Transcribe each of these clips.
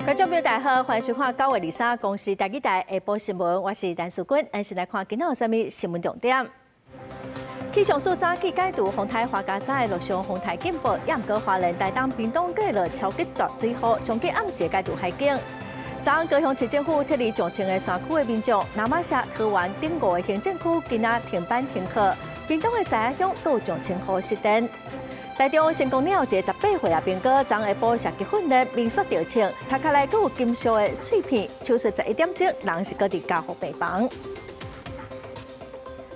觀眾朋友大家好，歡迎收看9月23公視台語台下晡新聞，我是陳淑君。咱先來看今仔有啥物新聞重點。氣象署早起解除風颱樺加沙的陸上風颱警報，也毋過花蓮、台東、屏東閣落超級大水雨，上緊暗時解除海警。昨昏高雄市政府撤離上千个山區的民眾，那瑪夏、桃園等五个行政區今仔停班停課，屏東的獅仔鄉閣有上千戶失電。台中成功了一个18歲的兵哥，昨下晡射擊訓練面煞著銃，頭殼內閣有金屬的碎片，手術11點鐘，人是閣佇加護病房。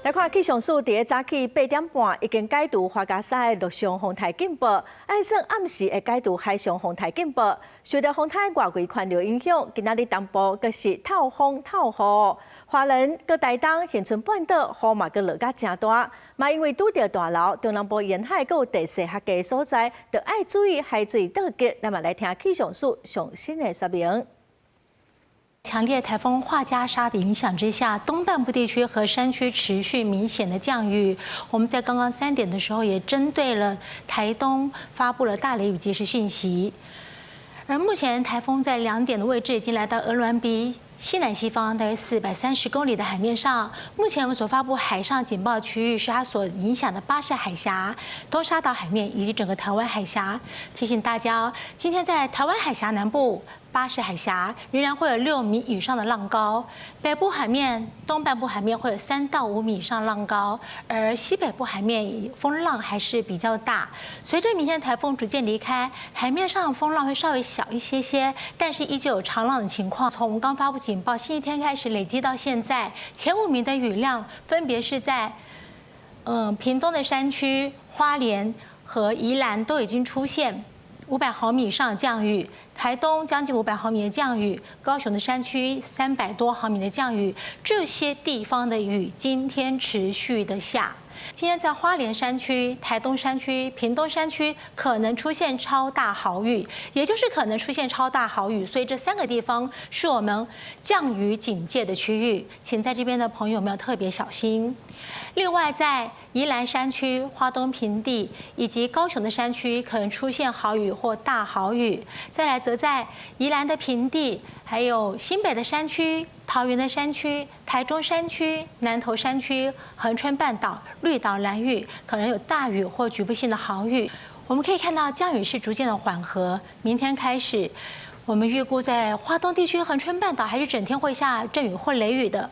來看氣象署佇咧早起8點半已經解除樺加沙的陸上風颱警報，按算暗時會解除海上風颱警報。受著風颱外圍環流影響，今仔日東部閣是透風透雨，花蓮、閣台東、恆春半島雨嘛閣落甲誠大，嘛因為拄著大流，中南部沿海閣有地勢較低的所在，著愛注意海水倒激。咱嘛來聽氣象署上新的說明。強烈颱風樺加沙的影響之下，東半部地區和山區持續明顯的降雨。我們在剛剛3點的時候，也針對了台東發布了大雷雨即時訊息。而目前颱風在2點的位置已經來到鵝鑾鼻西南西方大約430公里的海面上。目前我們所發布海上警報區域是它所影響的巴士海峽、東沙島海面以及整個台灣海峽。提醒大家，今天在台灣海峽南部、巴士海峽仍然會有6米以上的浪高，北部海面、東半部海面會有3到5米以上浪高，而西北部海面風浪還是比較大。隨着明天颱風逐漸離開，海面上風浪會稍微小一些些，但是依舊有長浪的情況。從我們剛發布警報星期天開始累積到現在，前五名的雨量分別是在屏東的山區、花蓮和宜蘭都已經出現500毫米以上的降雨，台東將近500毫米的降雨，高雄的山區300多毫米的降雨，這些地方的雨今天持續的下。今天在花蓮山區、台東山區、屏東山區可能出現超大豪雨，也就是可能出現超大豪雨，所以這三個地方是我們降雨警戒的區域，請在這邊的朋友們要特別小心。另外，在宜蘭山區、花東平地以及高雄的山區可能出現豪雨或大豪雨。再來，則在宜蘭的平地、還有新北的山區、桃園的山區、台中山區、南投山區、恆春半島、綠島、蘭嶼可能有大雨或局部性的豪雨。我們可以看到降雨是逐漸的緩和，明天開始，我們預估在花東地區、恆春半島還是整天會下陣雨或雷雨的。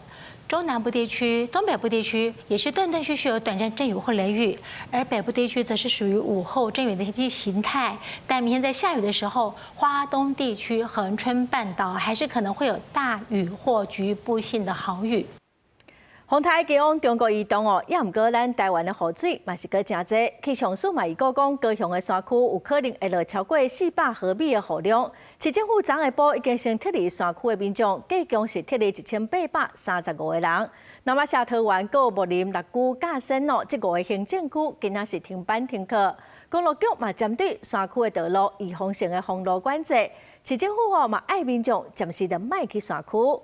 中南部地區、東北部地區也是斷斷續續有短暫陣雨或雷雨，而北部地區則是屬於午後陣雨的天氣形態。但明天在下雨的時候，花東地區、恆春半島還是可能會有大雨或局部性的豪雨。風颱已經往中國移動哦，也毋過咱台灣的雨水嘛是閣誠濟。氣象署嘛預告講，高雄的山區有可能會落超過400毫米的雨量。市政府昨下晡已經先撤離山區的民眾，計共是撤離1835個人。那瑪夏桃園、閣有木林、六龜、甲仙哦，這五個行政區今仔是停班停課。公路局嘛針對山區的道路預防性的封路管制，市政府哦嘛愛民眾暫時就莫去山區。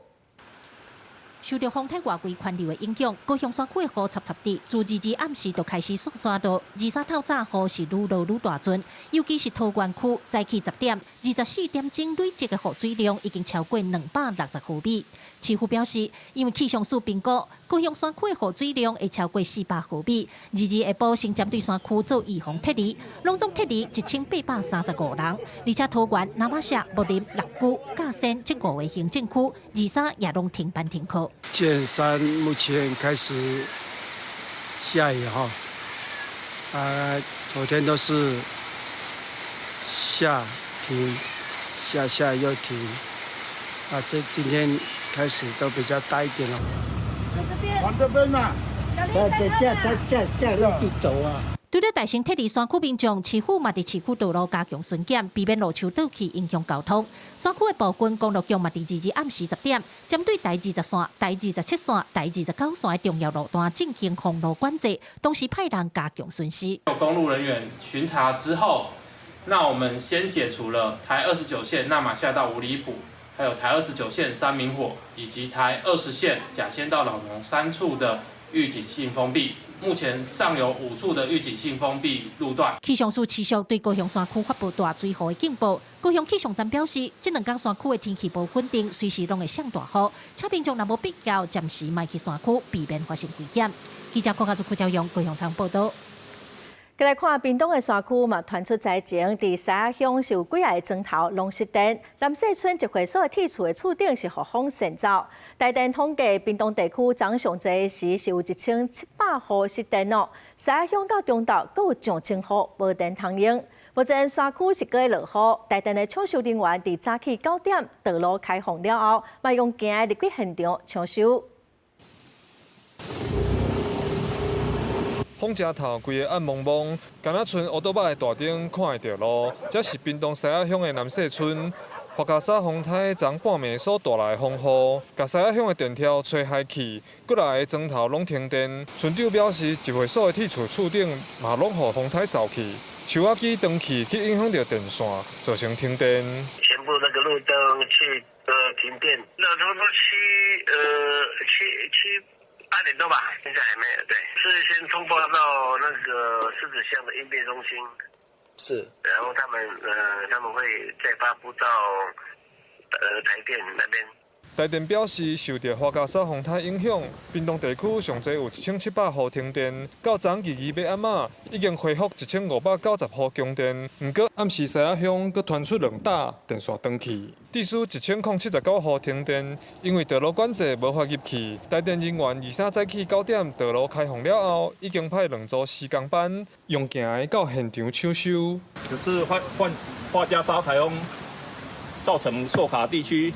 受著風颱外圍環流的影響，高雄山區的雨插插滴，自22暗時就開始紲紲落，23透早雨是愈落愈大陣，尤其是桃園區早起10點，24點鐘累積的雨水量已經超過260毫米。市府表示，因為氣象署評估，高雄山區的雨水量會超過400毫米。二二下晡先針對山區做預防撤離，攏總撤離1835人，而且桃園、那瑪夏、木林、六龜、甲仙這五個行政區，二三也攏停班停課。見山目前開始下雨哈，啊，昨天都是下停，下下又停，啊，這今天開始都比較大一點了。往這邊啊！這這這這這一直走啊！除了大聲撤離山區民眾，市府嘛佇市區道路加強巡檢，避免路樹倒去影響交通。山區的部分公路局嘛佇22暗時10點，針對台20線、台27線、台29線的重要路段進行封路管制，同時派人加強巡視。有公路人員巡查之後，那我們先解除了台29線那瑪夏到五里埔，還有台29線三民火，以及台20線甲仙到老農三處的預警性封閉。目前尚有5處的預警性封閉路段。氣象署持續對高雄山區發布大水雨的警報。高雄氣象站表示，這兩天山區的天氣無穩定，隨時攏會上大雨，請民眾若無必要，暫時莫去山區，避免發生危險。記者郭家祖、郭朝陽高雄場報道。過來看屏東的山區嘛，傳出災情，佇獅仔鄉是有幾仔个莊頭攏失電，南勢村集會所的鐵厝的厝頂是予風掀走。台電統計，屏東地區昨上濟時是有1700戶失電哦。獅仔鄉到中晝閣有上千戶無電通用。目前山區是閣咧落雨，台電的搶修人員佇早起9點道路開放了後，嘛用行的入去現場搶修。風誠透，規个暗濛濛，敢若賰烏桌仔的大燈看會著路。這是屏東獅仔鄉的南勢村，樺加沙風颱昨半暝所帶來的風雨，共獅仔鄉的電柱吹害去，幾若个莊頭攏停電。村長表示，集會所的鐵厝厝頂嘛攏予風颱掃去，樹仔枝斷去，去影響著電線，造成停電。全部那個路燈去停電，那差不多七8點多吧，現在還沒有。對，是先通報到那個獅子鄉的應變中心，是，然後他們會再發布到台電那邊。台電表示，受著樺加沙風颱影響，屏東地區上濟有1700戶停電，到昨22欲暗仔，已經恢復1590戶供電。毋過暗時獅仔鄉閣傳出兩搭電線斷去，至少1079戶停電，因為道路管制無法入去。台電人員23早起9點道路開放了後，已經派2組施工班用行的到現場搶修。這次樺加沙颱風造成壽卡地區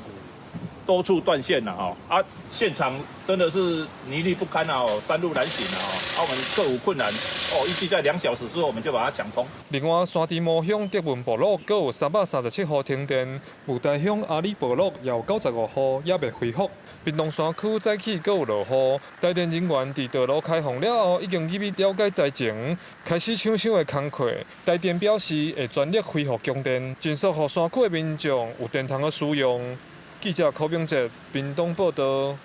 多處斷線了哈，啊，現場真的是泥濘不堪啊，山路難行啊，啊，我們克服困難，哦，預計在2小時之後我們就把它搶通。另外，山豬毛鄉德文部落閣有337戶停電，霧台鄉阿里部落也有95戶猶未恢復。屏東山區早起閣有落雨，台電人員佇道路開放了後，已經入去了解災情，開始搶修的工課。台電表示會全力恢復供電，盡速予山區的民眾有電通去使用。記者柯炳哲屏東報道。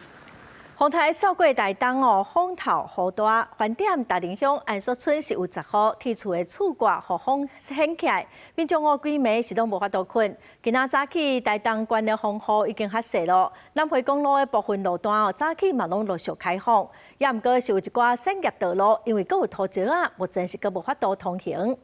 風颱掃過台東哦，風透雨大，飯店大林鄉安朔村是有10戶鐵厝的厝蓋予風掀起來，民眾哦規暝是攏無法度睏。今仔早起台東縣的風雨已經較細咯，南迴公路的部分路段哦早起嘛攏陸續開放，也毋過是有一寡產業道路，因為閣有土石仔，目前是閣無法度通行。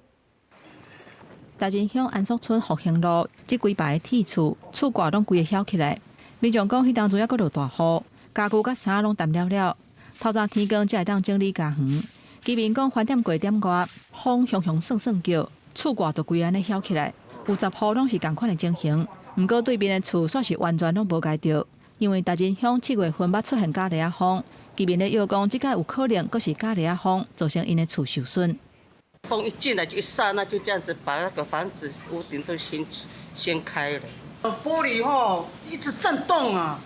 大仁鄉安朔村復興路，這幾排鐵厝厝蓋攏規个掀起來。民眾講，彼當陣猶閣落大雨，家具佮衫攏澹了了。透早天光才會當整理家園。居民講，飯店過點外，風雄雄算算叫，厝蓋就規个按呢掀起來。有10戶攏是仝款的情形，毋過對面的厝煞是完全攏無共著。因為大仁鄉7月份捌出現咖喱仔風，居民咧臆講，這擺有可能閣是咖喱仔風造成𪜶的厝受損。風一進來就一剎那就這樣子把那個房子屋頂都掀掀開了，玻璃吼一直震動啊，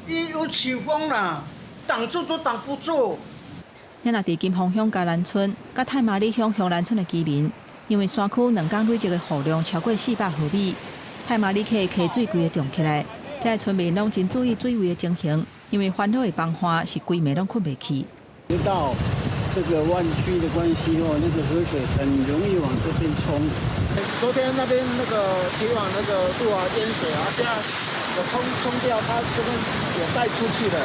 一有起風啦，擋住都擋不住。咱若佇金峰鄉嘉蘭村、佮太麻里鄉香蘭村的居民，因為山區兩工累積的雨量超過400毫米，太麻里溪溪水規个漲起來，這个村民攏真注意水位的情形，因為煩惱的崩岸是規暝攏睏袂去。到這個彎曲的關係哦，那個河水很容易往這邊衝。昨天那邊那個提網那個路啊淹水啊，現在有沖沖掉，它這邊有帶出去的。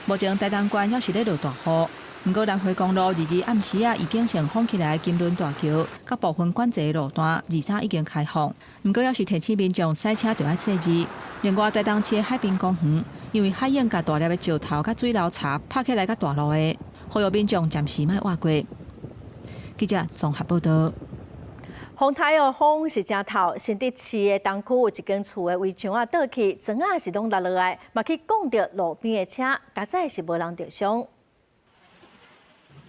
目前台東縣猶是咧落大雨，毋過南迴公路22暗時仔已經先封起來金崙大橋，佮部分管制的路段23已經開放，毋過猶是提醒民眾駛車著愛細緻。另外，台東市的海濱公園，因為海湧共大粒的石頭佮水流柴拍起來較大路的，呼籲民眾暫時莫倚過。記者綜合報道。風颱哦，風是誠透，新竹市的東區有一間厝的圍牆仔倒去，磚仔是攏落落來，嘛去摃著路邊的車，佳哉是無人著傷。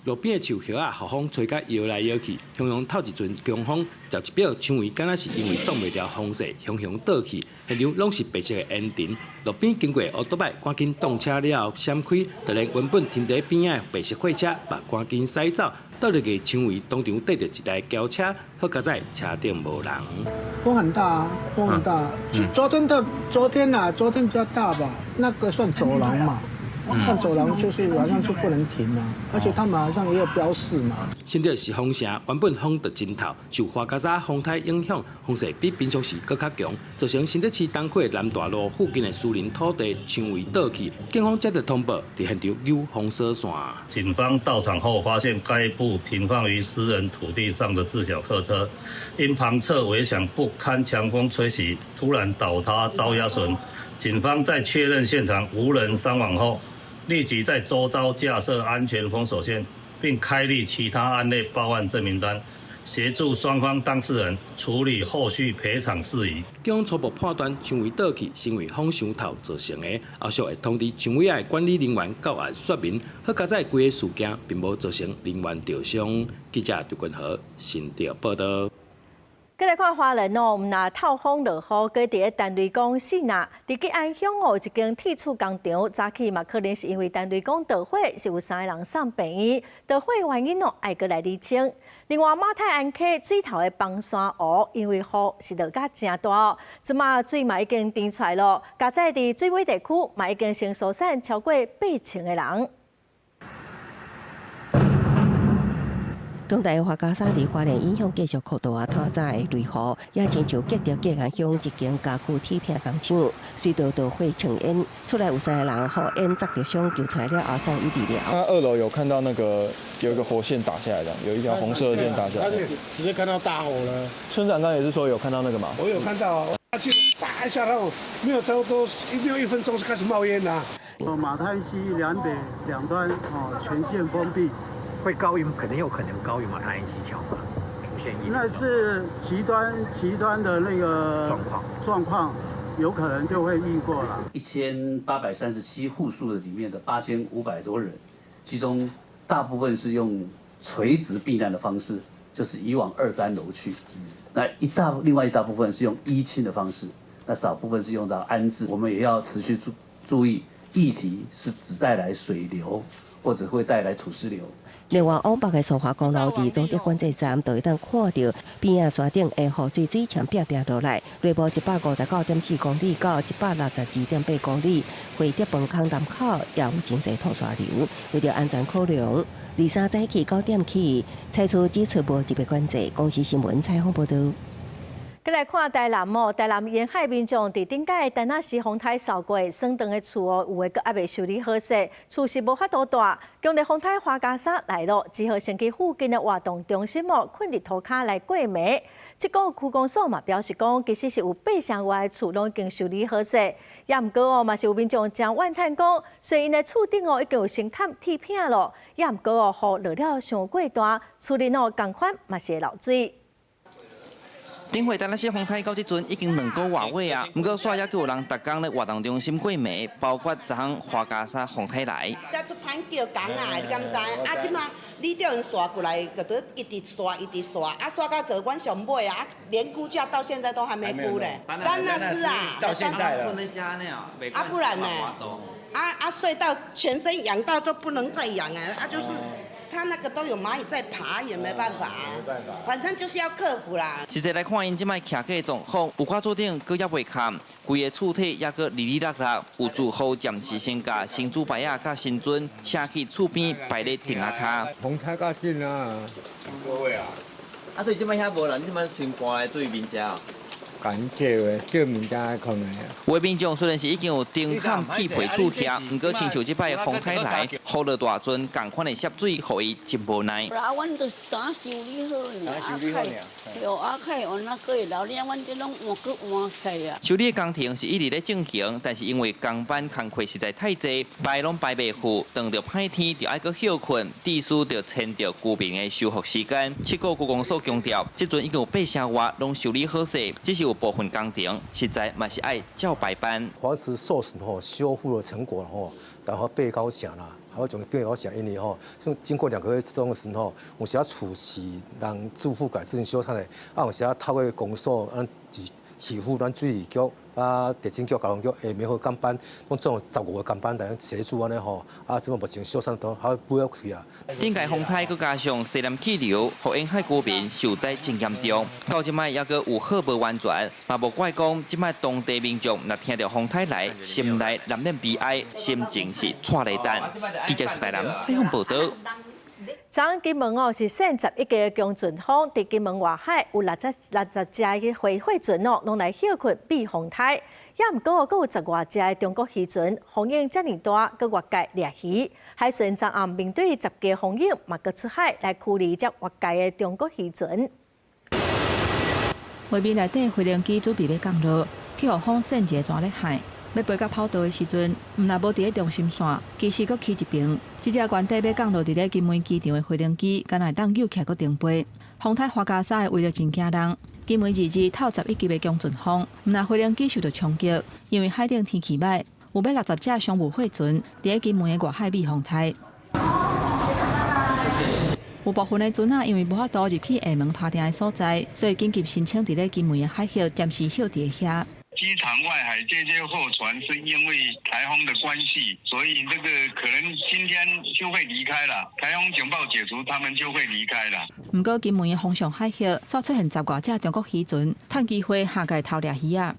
路邊的樹葉仔，予風吹甲搖來搖去，雄雄透一陣強風，十一表牆圍敢若是因為擋袂牢風勢，雄雄倒去，現場攏是白色的煙塵。路邊經過的歐多擺趕緊擋車了後閃開，就連原本停佇邊仔的白色貨車，嘛趕緊駛走，倒落去牆圍當場綴著一台轎車，好佳哉車頂無人。風很大啊，風很大。昨天的昨天啊，昨天比較大吧，那個算走廊嘛。看走廊就是晚上就不能停嘛，而且他馬上也有標示嘛。新竹是風城，原本風就真透，受樺加沙風颱影響，風勢比平常時閣較強，造成新竹市東區南大路附近的私人土地牆圍倒去，警方接到通報，佇現場扭封鎖線。警方到場後發現該部停放於私人土地上的自小客車，因旁側圍牆不堪強風吹襲，突然倒塌遭壓損。警方在確認現場無人傷亡後，立即在周遭架設安全封鎖線，並開立其他案例報案證明單，協助雙方當事人處理後續賠償事宜。警方初步判斷，牆圍倒去是因為風傷透造成的，後續會通知牆圍仔的管理人員到案說明。好佳哉，規个事件並無造成人員著傷。記者劉君豪新竹報道。閣來看花蓮哦，毋但透風落雨，閣佇咧陳雷公四若，佇吉安鄉哦，有一間鐵厝工廠，早起嘛可能是因為陳雷公著火，是有三个人送病院，著火原因哦，愛閣來釐清。另外，馬太鞍溪水頭的枋山湖，因為雨是落甲誠大哦，這馬水嘛已經甜出來咯，佳哉佇水尾地區嘛已經先疏散超過8000个人。強大樺加沙佇花蓮影響繼續擴大啊，透早的雷雨也親像激著吉安鄉一間家具鐵片工廠，隨著著火衝煙，厝內有三个人，予煙砸著傷，救出來了後送醫治療。那二樓有看到那個有一個火線打下來的，有一條紅色的線打下來。直接看到大火了。村長剛才也是說有看到那個嗎？我有看到啊，去殺一下，然後沒有差不多一沒有1分鐘就開始冒煙啦。馬太溪南北兩端哦全線封閉。會高於，可能有可能高於馬太鞍溪橋嘛？出現那是極端極端的那個狀況，狀況有可能就會遇過了。1837戶數的裡面的8500多人，其中大部分是用垂直避難的方式，就是移往2、3樓去。那另外一大部分是用依親的方式，那少部分是用到安置。我們也要持續注意，議題是只帶來水流，或者會帶來土石流。另外，往北的蘇花公路佇總德管制站，就會當看到邊仔山頂的雨水水牆拚拚落來，內部159.4公里到162.8公里，惠德崩坑南口也有真濟土石流。為著安全考量，23早起9點起，採取指出無特別管制。公視新聞採訪報導。閣來看台南哦，台南沿海民眾佇頂屆陳那斯風颱掃過，損斷的厝哦，有的閣猶未修理好勢，厝是無法度蹛。強烈風颱樺加沙來咯，只好先去附近的活動中心哦，睏佇塗跤來過暝。這個區公所嘛表示講，其實是有八成外的厝攏已經修理好勢，也毋過哦，嘛是有民眾誠怨嘆講，雖然𪜶的厝頂哦已經有先崁鐵片咯，也毋過哦，雨落了傷過大，厝裡哦仝款嘛是會漏水。頂回陳那斯風颱到這陣已經兩個外月啊，毋過煞猶閣有人逐工咧活動中心過暝，包括昨昏樺加沙風颱來。遮足歹叫工啊，你敢知？啊，這馬你叫𪜶刷過來，就佇一直刷，一直刷，啊刷到做阮上尾啊，連估價到現在都還沒估咧。陳那斯啊，到現在了。啊，不然呢？啊睡到全身癢到都不能再癢啊，啊就是。他那個都有螞蟻在爬，也沒辦法，反正就是要克服啦。實際來看，𪜶這擺徛架狀況，有寡厝頂閣猶未崁，規个厝體猶閣離離落落，有住戶暫時先共神主牌仔佮神尊請去厝邊擺咧亭仔跤。風太較緊啊，個月啊。啊，對，這擺遐無人，你這擺先搬來對面遮。敢借的，借物件可能。有的民眾雖然是已經有釘崁鐵皮厝徛，毋過親像這擺風颱來，雨落大陣，仝款的涉水，予伊真無奈。啊，阮就是當修理好爾，啊，對，啊，開完啊，閣會漏，你阮這攏換閣換起啊。修理的工程是一直咧進行，但是因為工班工課實在太濟，排攏排袂赴，當著歹天就愛閣歇睏，致使著延著居民的修復時間。七股區公所強調，這陣已經有八成外攏修理好勢，只是有部分工程實在嘛是愛照排班。房子受損吼，修復的成果吼，然後被告城啦，還有種被告城，因為吼，經過2個月之中的時候，有時啊厝是人住戶改自行修繕的，啊有時啊透過公所，按市府、咱水利局、啊地政局、交通局的灭火工班，攏總15個工班來協助按呢吼。啊，這目前小山都還不要開啊。頂屆風颱閣加上西南氣流，予沿海居民受災真嚴重。到這擺猶閣有好無完全，嘛無怪講這擺當地民眾若聽著風颱來，心內難免悲哀，心情是掣咧等。記者蘇台南採訪報導。昨昏金門哦是縣11級強陣風，佇金門外海有60隻的貨船哦，攏來歇睏避風颱。也毋過哦，閣有十外隻的中國漁船，風湧遮爾大，閣越界掠魚。海巡昨暗面對10架風湧，嘛閣出海來驅離這越界的中國漁船。畫面內底飛行機準備欲降落，去予風扇一個蛇咧害。欲飛到跑道的時陣，毋但無佇咧中心線，其實閣起一爿。這隻原底欲降落佇咧金門機場的飛行機，敢若會當扭起來閣重飛。風颱樺加沙的威力真驚人，金門2/2透11級的強陣風，毋但飛行機受著衝擊，因為海頂天氣䆀，有欲60隻商務貨船佇咧金門的外海避風颱。有部分的船仔因為無法度入去廈門拍碇的所在，所以緊急申請佇咧金門的海域暫時歇佇遐。機場外海這些貨船是因為颱風的關係，所以這個可能今天就會離開了。颱風警報解除，他們就會離開了。毋過金門的風上海域，煞出現10外隻中國漁船，趁機會下界偷掠魚仔。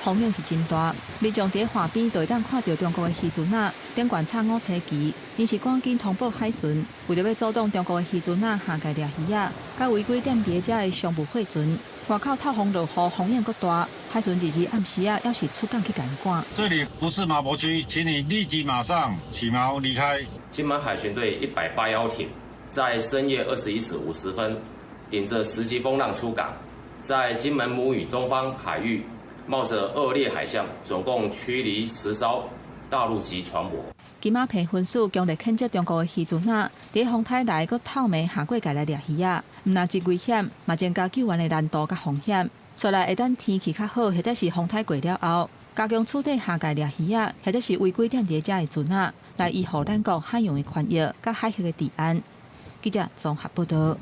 風湧是真大，民眾佇岸邊就會當看著中國的漁船仔，頂懸插五星旗，𪜶是趕緊通報海巡，為著欲阻擋中國的漁船仔下界掠魚仔，佮違規踮佇遮的商務貨船。外口透風落雨，風湧閣大，海巡2/2暗時仔，猶是出港去共趕。這裡不是馬博區，請你立即馬上起錨離開。金門海巡隊181艇在深夜21時50分，頂着10級風浪出港，在金門母嶼東方海域，冒着惡劣海象，總共驅離10艘大陸籍船舶。金馬澎分署強烈譴責中國的漁船仔，佇風颱來閣透暝下過界來掠魚仔，毋但真危險，嘛增加救援的難度佮風險。煞來會等天氣較好，或者是風颱過了後，加強取締下界掠魚仔，或者是違規踮佇遮的船仔，來維護咱國海洋的權益佮海域的治安。記者綜合報導。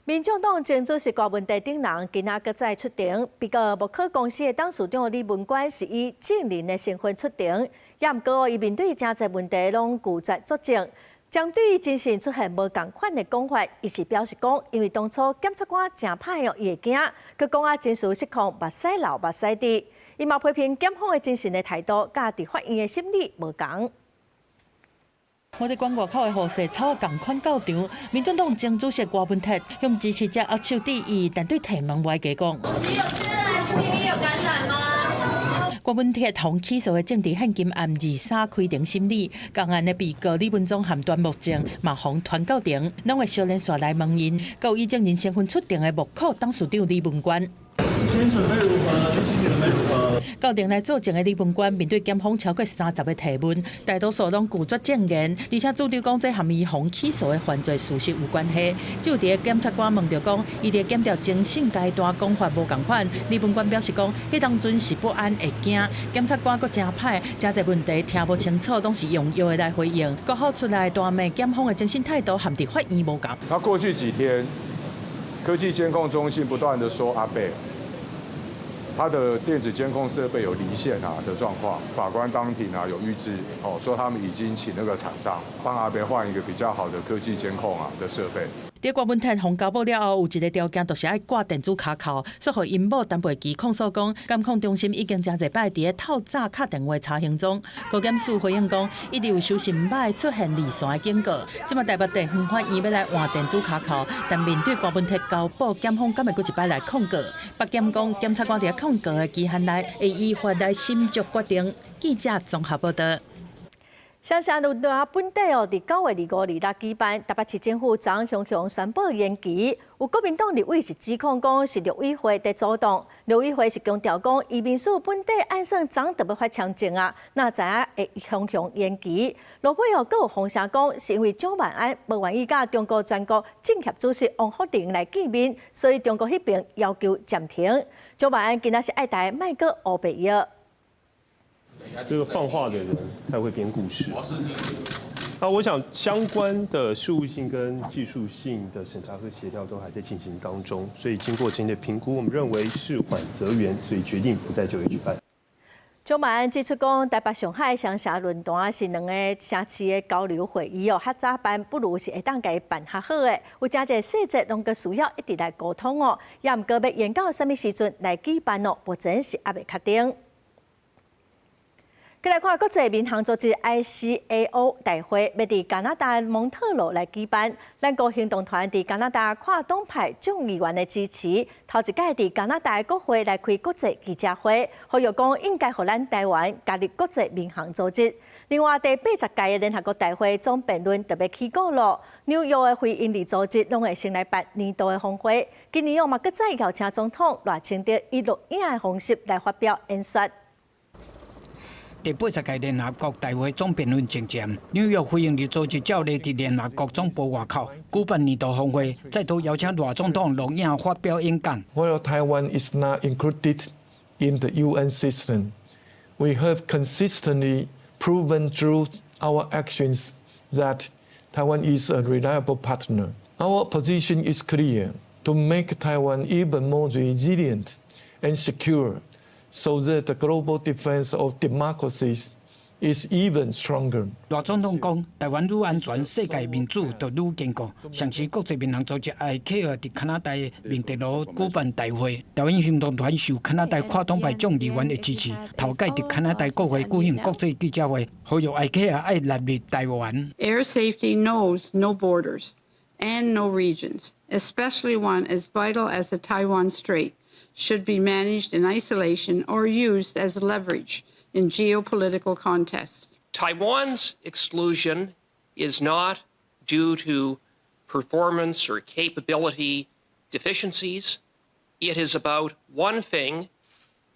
民眾黨前主席郭文哲等人今仔閣再出庭，被告木可公司的董事長李文官是以證人的身份出庭，也毋過伊面對誠濟問題攏拒絕作證，針對偵訊出現無仝款的講法，伊是表示講，因為當初檢察官誠歹哦，伊會驚，閣講啊情緒失控，目屎流目屎滴，伊嘛批評檢方的偵訊的態度，佮佇法院的審理無仝。我佇管外口的雨勢草仝款到場，民進黨前主席郭文鐵向支持者握手致意，但對提問無加講。主席有確認 HPV 有感染嗎？郭文鐵予起訴的政治獻金案23開庭審理，仝案的被告李文忠和端木正嘛予傳到庭，攏會相連紲來問𪜶，閣有以證人身份出庭的木可董事長李文官。今天準備如何？最近準備如何？到庭來作證的李文官面對檢方超過30個提問，大多數攏拒絕證言，而且主張講這和伊予起訴的犯罪事實有關係。只有佇檢察官問著講，伊佇檢調偵訊階段講法無仝款，李文官表示講，彼當陣是不安會驚。檢察官閣誠歹，誠濟問題聽無清楚，攏是用藥的來回應。閣好出來大罵檢方的偵訊態度和佇法院無仝。那過去幾天，科技監控中心不斷的說阿伯，他的電子監控設備有離線啊的狀況，法官當庭啊有預知哦，說他們已經請那個廠商幫阿伯換一個比較好的科技監控啊的設備。佇郭文鐵予交保了後，有一個條件，就是愛掛電子跤釦，所以𪜶某陳培基控訴講，監控中心已經誠濟擺佇咧透早敲電話查行蹤。高檢署回應講，一直有收信䆀出現離線的警告。這馬台北地方法院欲來換電子跤釦，但面對郭文鐵交保，檢方敢會閣一擺來控告？北檢講，檢察官佇控告的期限內，會依法來審酌決定。記者綜合報導。雙城論壇本底哦，佇9月25、26舉辦，台北市政府昨雄雄宣布延期。有國民黨立委是指控講是陸委會佇阻擋，陸委會是強調講，移民署本底按算昨就欲發簽證啊，哪知影會雄雄延期。落尾哦，閣有風聲講，是因為蔣萬安無願意佮中國全國政協主席王滬寧來見面，所以中國彼邊要求暫停。蔣萬安今仔是愛台莫閣烏白蟯。這個放話的人太會編故事，那我想相關的事務性跟技術性的審查和協調都還在進行當中，所以經過今天的評估，我們認為事緩則圓，所以決定不在9月舉辦。蔣萬安指出講，台北、上海雙城論壇是兩个城市的交流會議哦，較早辦不如是會當共伊辦較好的，有誠濟細節攏閣需要一直來溝通哦。也毋過欲研究啥物時陣來舉辦哦，目前是猶未確定。閣來看國際民航組織 ICAO 大會，欲佇加拿大蒙特羅來舉辦。咱國行動團佇加拿大跨黨派眾議員的支持，頭一擺佇加拿大國會來開國際記者會，呼籲講應該予咱台灣加入國際民航組織。另外，第80屆的聯合國大會總辯論特別起鼓咯，紐約的非營利組織攏會先來辦年度的峰會，今年哦嘛閣再邀請總統賴清德以錄影的方式來發表演說。第80屆聯合國大會總辯論前前，紐約非營利組織照例佇聯合國總部外口舉辦年度峰會，再度邀請賴總統錄影發表演講。 While Taiwan is not included in the UN system, we have consistently proven through our actions that Taiwan is a reliable partner. Our position is clear: to make Taiwan even more resilient and secure, so that the global defense of democracies is even stronger. 賴總統講，台灣愈安全，世界民主就愈堅固。上時國際民航組織 ICAO 佇加拿大蒙特羅舉辦大會，台灣行動團受加拿大跨黨派眾議員的支持，頭擺佇加拿大國會舉行國際記者會，呼籲 ICAO 愛納入台灣。 Air safety knows no borders and no regions, especially one as vital as the Taiwan Strait, should be managed in isolation or used as leverage in geopolitical contests. Taiwan's exclusion is not due to performance or capability deficiencies. It is about one thing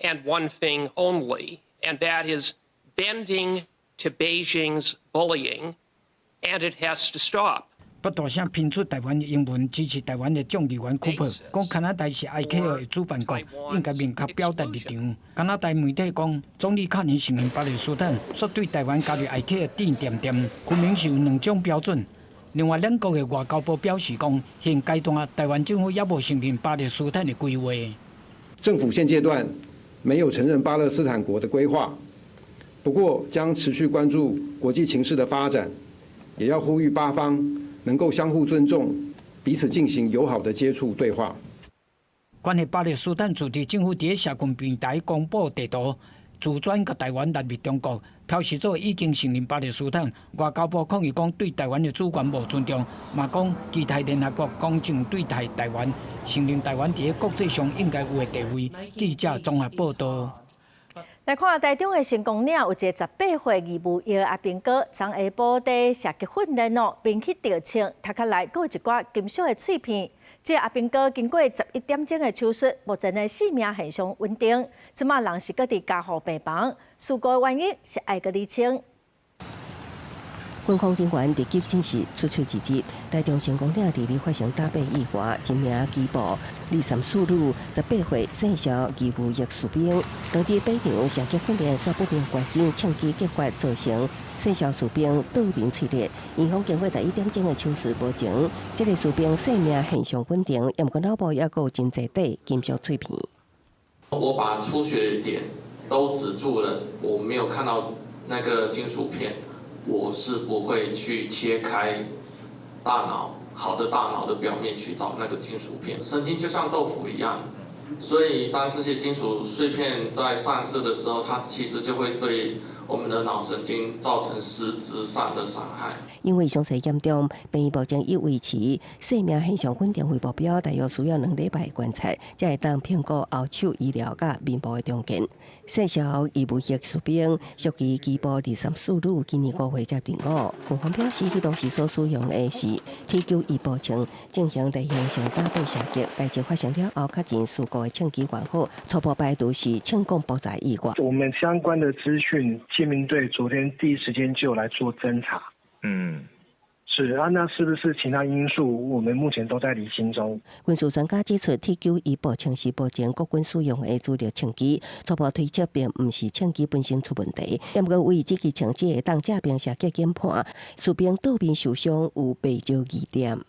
and one thing only, and that is bending to Beijing's bullying, and it has to stop. 不大聲拼出台灣英文支持台灣的眾議員庫珀講，加拿大是 ICAO 的主辦國，應該明確表達立場。加拿大媒體講，總理卡尼承認巴勒斯坦煞對台灣加入 ICAO 指點點，分明是有兩種標準。另外，兩國的外交部表示講，現階段台灣政府猶無承認巴勒斯坦的規劃。政府現階段沒有承認巴勒斯坦國的規劃，不過將持續關注國際情勢的發展，也要呼籲巴方能夠相互尊重，彼此進行友好的接觸對話。關於巴勒斯坦自治政府佇社群平台公布地圖，自轉共台灣納入中國，表示做已經承認巴勒斯坦。外交部抗議講對台灣的主權無尊重，嘛講期待聯合國公正對待台灣，承認台灣佇國際上應該有的地位。記者綜合報道。來看台中的成功嶺有一个18歲義務役阿兵哥，昨下晡佇射擊訓練哦，兵器著槍，頭殼內閣有一寡金屬的碎片。這个阿兵哥經過11點鐘的手術，目前的性命現象穩定，這馬人是閣佇加護病房，事故的原因是愛閣釐清。軍方人員佇急診室出手一日，台中成功嶺二日發生打靶意外，一名機步23女，18歲姓蕭義務役士兵，當佇靶場射擊訓練，煞不明原因槍支激發造成姓蕭士兵倒面碎裂，院方經過11點鐘的手術無情，這个士兵性命現象穩定，毋過腦部猶閣有真濟塊金屬碎片。我把出血點都止住了，我沒有看到那個金屬片。我是不會去切開大腦，好的大腦的表面去找那個金屬片。神經就像豆腐一樣，所以當這些金屬碎片在散射的時候，它其實就會對我們的腦神經造成實質上的傷害。因為傷勢嚴重，病院目前以維持生命現象穩定為目標，大約需要2禮拜觀察，才會當評估後手醫療佮面部的重建。姓蕭義務役士兵屬於機步23女，今年5月才入伍。軍方表示，彼當時所使用的是 T91步槍進行例行性打靶射擊，代誌發生了後，確認事故的槍支源號，初步排除是槍管爆炸意外。我們相關的資訊，憲兵隊昨天第一時間就來做偵查。是啊，那是不是其他因素？我們目前都在釐清中。軍事專家指出，T91步槍是目前國軍使用的主力槍支，初步推測並毋是槍支本身出問題。毋過為這支槍支會當正面射擊研判，士兵倒面受傷有袂少疑點。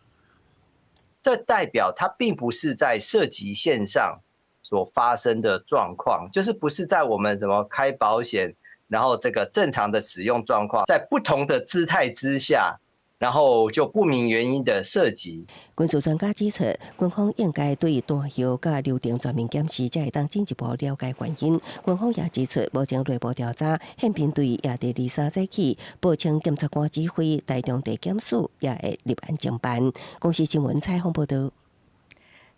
這代表它並不是在射擊線上所發生的狀況，就是不是在我們什麼開保險，然後這個正常的使用狀況，在不同的姿態之下，然後就不明原因的射擊。軍事專家指出，軍方應該對彈藥佮流程全面檢視，才會當進一步了解原因。軍方也指出，目前內部調查，憲兵隊也佇23早起報請檢察官指揮，台中地檢署也會立案偵辦。公視新聞採訪報道。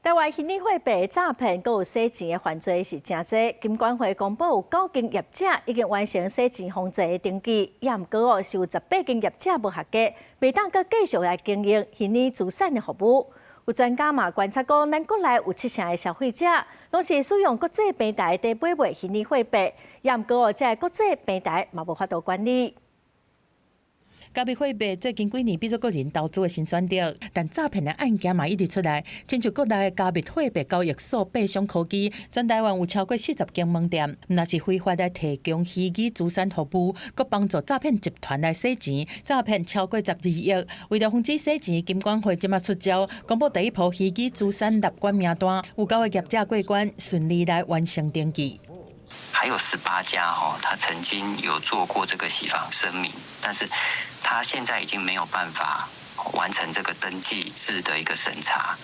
台灣虛擬貨幣詐騙閣有洗錢的犯罪是誠濟。金管會公布有九間業者已經完成洗錢防制的登記，也毋過哦，是有18間業者無合格，袂當閣繼續來經營虛擬資產的服務。有專家嘛觀察講，咱國內有七成的消費者攏是使用國際平台佇買賣虛擬貨幣，也毋過哦，這個國際平台嘛無法度管理。加密貨幣最近幾年變做個人投資的新選擇，但詐騙的案件嘛一直出來。親像國內的加密貨幣交易所幣商科技，全台灣有超過40間門店，毋但是非法來提供虛擬資產服務，閣幫助詐騙集團來洗錢，詐騙超過12億。為了防止洗錢，金管會這馬出招，公布第一波虛擬資產納管名單，有九個業者過關，順利來完成登記。還有18家哈，他曾經有做過這個洗房聲明，但是他現在已經沒有辦法完成這個登記制的一個審查。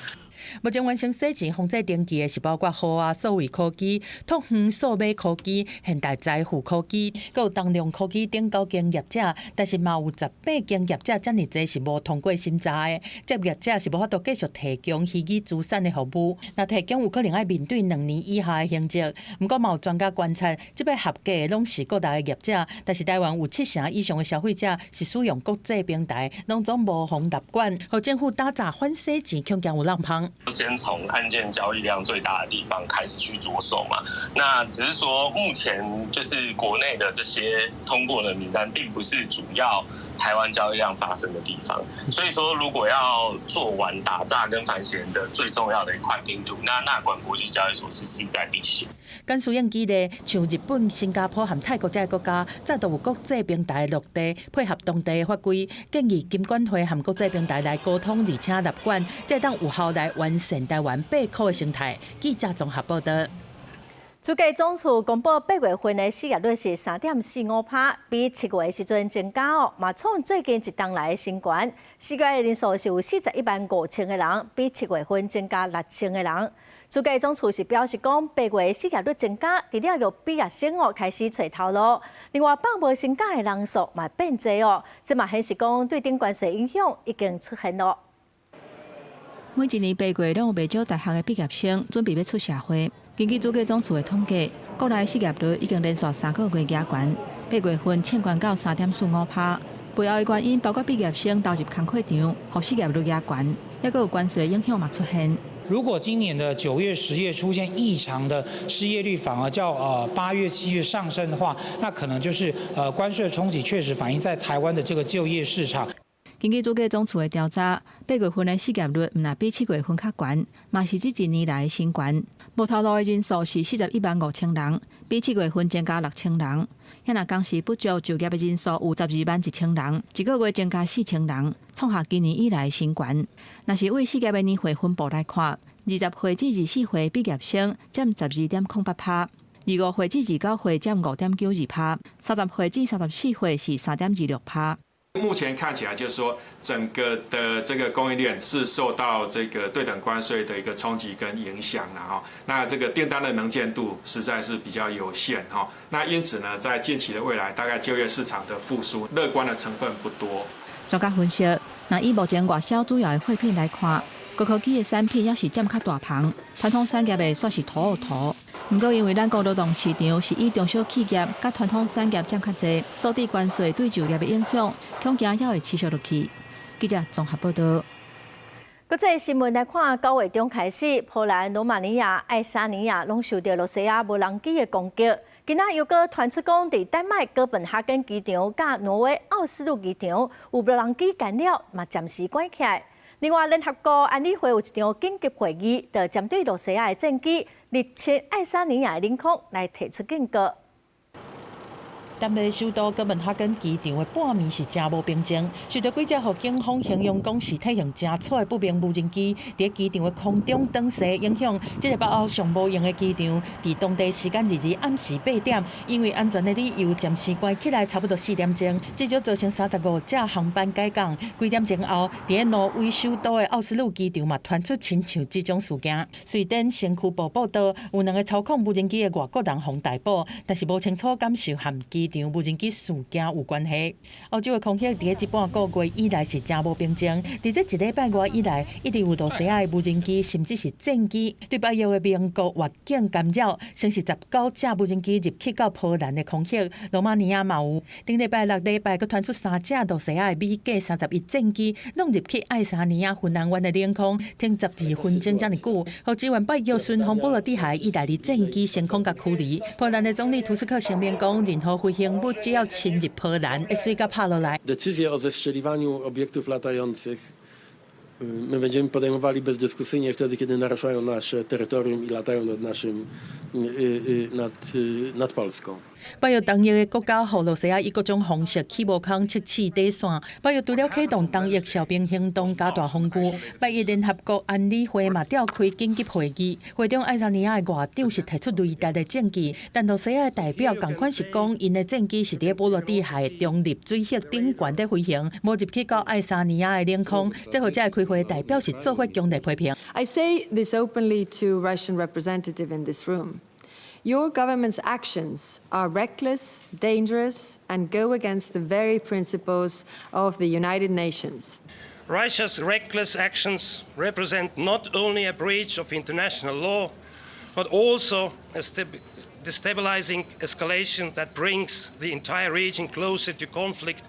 目前完成洗錢防制登記的是包括豪亞數位科技、拓遠數碼科技、現代財富科技，閣有東龍科技等九間業者，但是嘛有18間業者遮爾濟是無通過審查的，這業者是無法度繼續提供虛擬資產的服務。若提供有可能愛面對2年以下的刑責。毋過嘛有專家觀察，這擺合格的攏是國內的業者，但是台灣有七成以上的消費者是使用國際平台，攏總無予納管，予政府打詐反洗錢，恐驚有漏蜂。先從案件交易量最大的地方開始去着手嘛。那只是說目前就是國內的這些通過的名單，並不是主要台灣交易量發生的地方。所以說，如果要做完打詐跟反洗的最重要的一塊拼圖，那納管國際交易所是勢在必行。甘淑英記得，像日本、新加坡和泰國這個國家，早都有國際平台落地，配合當地的法規，建議金管會和國際平台來溝通，而且納管，才當有效來完善台灣幣可的生態。記者綜合報道。主計總處公布8月份的失業率是3.45%，比7月的時陣增加哦，嘛創最近一冬來的新高。失業的人數是有41.5萬個人，比7月份增加6千個人。主計總處是表示講，八月失業率增加，除了有畢業生哦開始揣頭路，另外放無薪假的人數嘛變濟哦，這嘛顯示講對等關稅影響已經出現咯。每一年八月攏有袂少大學的畢業生準備欲出社會。根據主計總處的統計，國內失業率已經連續3個月加懸，8月份衝懸到3.45%。背後的原因包括畢業生投入工課場，予失業率加懸，抑閣有關稅影響嘛出現。如果今年的9月、10月出現異常的失業率，反而較8月、7月上升的話，那可能就是關稅衝擊確實反映在台灣的這個就業市場。根據主計總處的調查，8月份的失業率毋但比7月份較懸，嘛是這一年來的新懸。無頭路的人數是41.5萬人，比7月份增加6千人。遐若工時不足就業的人數有12.1萬人，一個月增加4千人，創下今年以來的新懸。若是對失業的年歲分布來看，20歲至24歲畢業生佔12.08%，25歲至29歲佔5.92%，30歲至34歲是3.26%。目前看起來，就是說整個的這個供應鏈是受到這個對等關稅的一個衝擊跟影響了哈。那這個訂單的能見度實在是比較有限哈。那因此呢，在近期的未來，大概就業市場的復甦樂觀的成分不多。專家分析，若以目前外銷主要的貨品來看，高科技的產品猶是佔較大捧，傳統產業的煞是塗塗。毋過，因為咱國勞動市場是以中小企業佮傳統產業佔較濟，所以關稅對就業的影響，恐驚猶會持續落去。記者綜合報道。國際新聞來看，9月中開始，波蘭、羅馬尼亞、愛沙尼亞攏受到羅西亞無人機的攻擊。今仔又閣傳出講，佇丹麥哥本哈根機場佮挪威奧斯陸機場有無人機干擾，嘛暫時關起來。另外，聯合國安理會有一場緊急會議，就針對露西亞的戰機入侵愛沙尼亞的領空來提出警告。丹麥首都哥本哈根機場的半暝是誠無平靜，受著幾隻予警方形容講是體型誠粗的不明無人機佇機場的空中轉勢影響，這个北歐上無閒的機場，佇當地時間22暗時8點，因為安全的理由暫時關起來，差不多4點鐘，至少造成35隻航班改降。幾點鐘後，佇挪威首都的奧斯陸機場嘛傳出親像這種事件。瑞典先驅報報導，有兩个操控無人機的外國人予逮捕，但是無清楚敢是和機場無人機事件有關係。歐洲的空域佇這半個月以來是誠無平靜，佇這一禮拜外以來，一直有露西亞的無人機，甚至是戰機對北約的盟國越境干擾，先是19隻無人機入去到波蘭的空域，羅馬尼亞嘛有。頂禮拜六禮拜，閣傳出三隻露西亞的米格31戰機，攏入去愛沙尼亞芬蘭灣的領空，停12分鐘遮爾久，予支援北約巡防波羅的海意大利戰機升空共驅離。波蘭的總理圖斯克聲明講，任何飛行物只要侵入波蘭，會隨共拍落來。 Decyzje o zestrzeliwaniu obiektów latających my będziemy podejmowali bezdyskusyjnie wtedy, kiedy naruszają nasze terytorium i latają nad naszym, nad, nad Polską. 北約東翼的國家予露西亞以各種方式起無空測試底線。北約除了啟動東翼哨兵行動加大防禦，拜一聯合國安理會嘛召開緊急會議，會中愛沙尼亞的外長是提出雷達的證據，但露西亞的代表仝款是講，𪜶的戰機是佇波羅的海中立水域頂懸佇飛行，無入去到愛沙尼亞的領空。這予這个開會的代表是做伙強烈批評。 I say this openly to Russian representative in this room. Your government's actions are reckless, dangerous, and go against the very principles of the United Nations. Russia's reckless actions represent not only a breach of international law, but also a destabilizing escalation that brings the entire region closer to conflict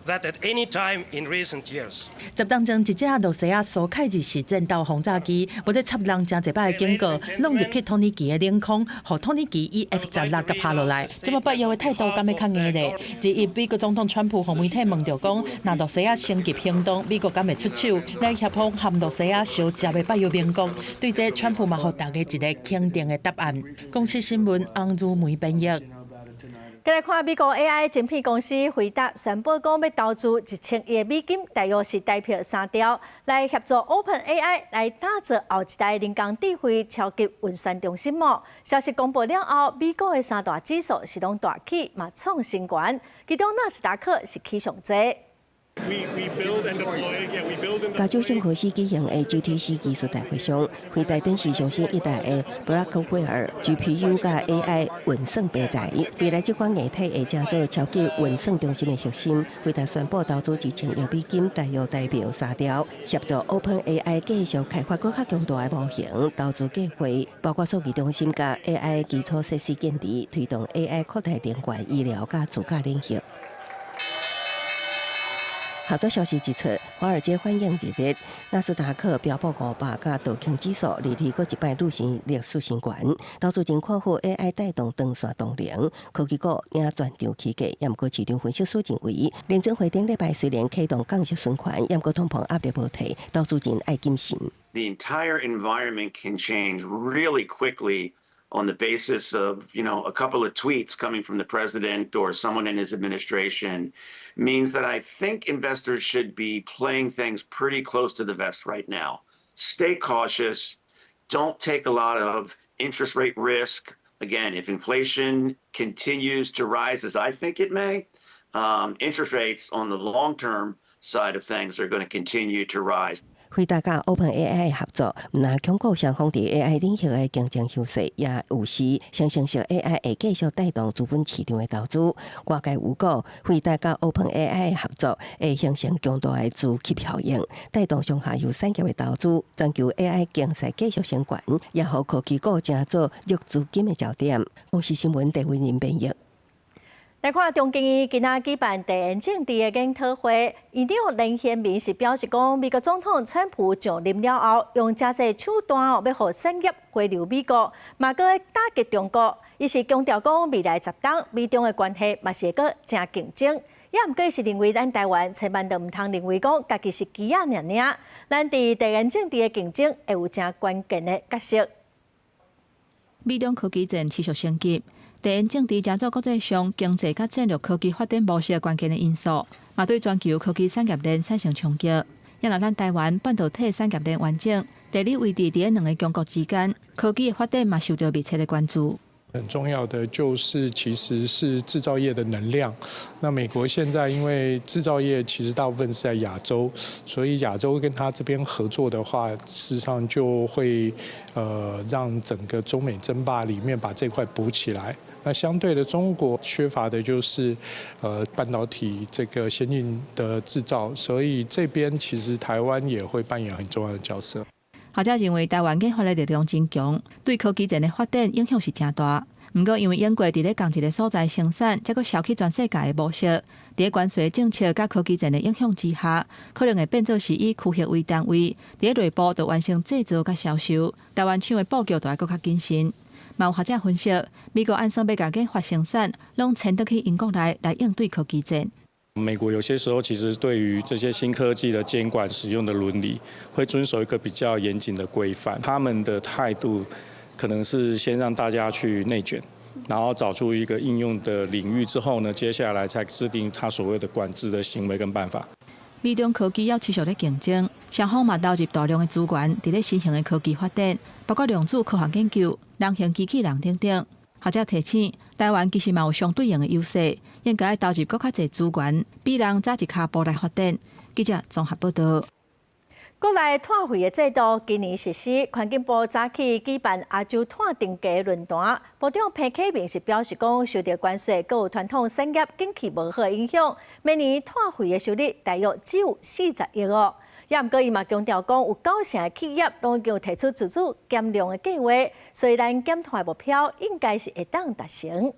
than at any time in recent years. 10當前，一隻露西亞蘇凱二式戰鬥轟炸機，無咧插人誠濟擺的警告，攏入去土耳其的領空，予土耳其以 F-16共拍落來。這麼北約的態度敢欲較硬咧？21美國總統川普予媒體問著講，若露西亞升級行動，美國敢會出手來協防和露西亞相接的北約盟國？對這，川普嘛予大家一个肯定的答案。公視新聞翁如梅編譯。繼來看美國 AI 晶片公司輝達宣布講，欲投資1000億美金，大約是台幣3兆，來協助 OpenAI 來打造後一代人工智慧超級運算中心。消息公布了後，美股的三大指數是攏大起，嘛創新高。其中納斯達克是起上濟。加州聖荷西舉行的 GTC 技術大會上，輝達展示上新一代的布拉克惠爾 GPU 佮 AI 運算平台。未來這款硬體會成做超級運算中心的核心。輝達宣布投資1000億美金，大約台幣3兆，協助 OpenAI 繼續開發閣較強大的模型。投資計劃包括數據中心佮 AI 基礎設施建立，推動 AI 擴大能源、醫療佮自駕領域。合作消息指出，華爾街反應熱烈，納斯達克標普500佮道瓊指數二二閣一擺錄成歷史新高，投資人看好 AI 帶動長線動能，科技股贏全場起價。毋過市場分析師認為，聯準會頂禮拜雖然啟動降息循環，毋過通膨壓力無退，投資人愛謹慎。 The entire environment can change really quickly on the basis of a couple of tweets coming from the president or someone in his administration means that I think investors should be playing things pretty close to the vest right now. Stay cautious. Don't take a lot of interest rate risk. Again, if inflation continues to rise, as I think it may, interest rates on the long-term side of things are going to continue to rise. 輝達佮 OpenAI 合作，毋但鞏固雙方佇 AI 領域的競爭優勢，也預示生成式 AI 會繼續帶動資本市場的投資。外界預估，輝達佮 OpenAI 合作會形成強大的磁吸效應，帶動上下游產業的投資。全球 AI 競賽繼續升懸，也予科技股成做熱資金的焦點。公視新聞鄭偉仁編譯。來看中研院今仔舉辦地緣政治的研討會，院長連賢民是表示講，美國總統川普上任了後，用誠濟手段哦，欲予產業回流美國，嘛閣會打擊中國。伊是強調講未來10冬美中的關係嘛是會閣誠競爭。也毋過是認為咱台灣千萬就毋通認為講家己是棋仔爾爾，咱佇地緣政治的競爭會有誠關鍵的角色。美中科技戰持續升級，地緣政治成做國際上經濟佮戰略科技發展模式關鍵的因素，嘛對全球科技產業鏈產生衝擊。也若咱台灣半導體產業鏈完整，地理位置佇咧兩个強國之間，科技的發展嘛受著密切的關注。很重要的就是，其實是製造業的能量。那美國現在因為製造業其實大部分是在亞洲，所以亞洲跟他這邊合作的話，事實上就會讓整個中美爭霸裡面把這塊補起來。那相對的，中國缺乏的就是半導體這個先進的製造，所以這邊其實台灣也會扮演很重要的角色。學者認為，台灣研發的力量真強，對科技戰的發展影響是誠大。毋過，因為英國佇咧仝一个所在生產，才閣銷去全世界的模式，佇咧關稅政策佮科技戰的影響之下，可能會變做是以區域為單位，佇咧內部就完成製造佮銷售。台灣廠的布局就愛閣較謹慎。嘛有學者分析，美國按算欲共研發生產攏遷轉去英國內來應對科技戰。美國有些時候其實對於這些新科技的監管使用的倫理，會遵守一個比較嚴謹的規範。他們的態度可能是先讓大家去內卷，然後找出一個應用的領域之後呢，接下來才制定他所謂的管制的行為跟辦法。美中科技猶持續咧競爭，雙方嘛投入大量的資源，佇咧新型的科技發展，包括量子科學研究、人形機器人等等。學者提醒，台灣其實嘛有相對應的優勢，應該投入閣較濟資源，比人早一跤步來發展。記者綜合報導。國內碳費的制度今年實施，環境部早起舉辦亞洲碳定價論壇，部長彭啟明是表示講，受著關稅閣有傳統產業景氣無好影響，明年碳費的收入大約只有40億哦。也毋過伊嘛強調講，有九成的企業攏已經有提出自主減量的計劃，所以咱減碳的目標應該是會當達成。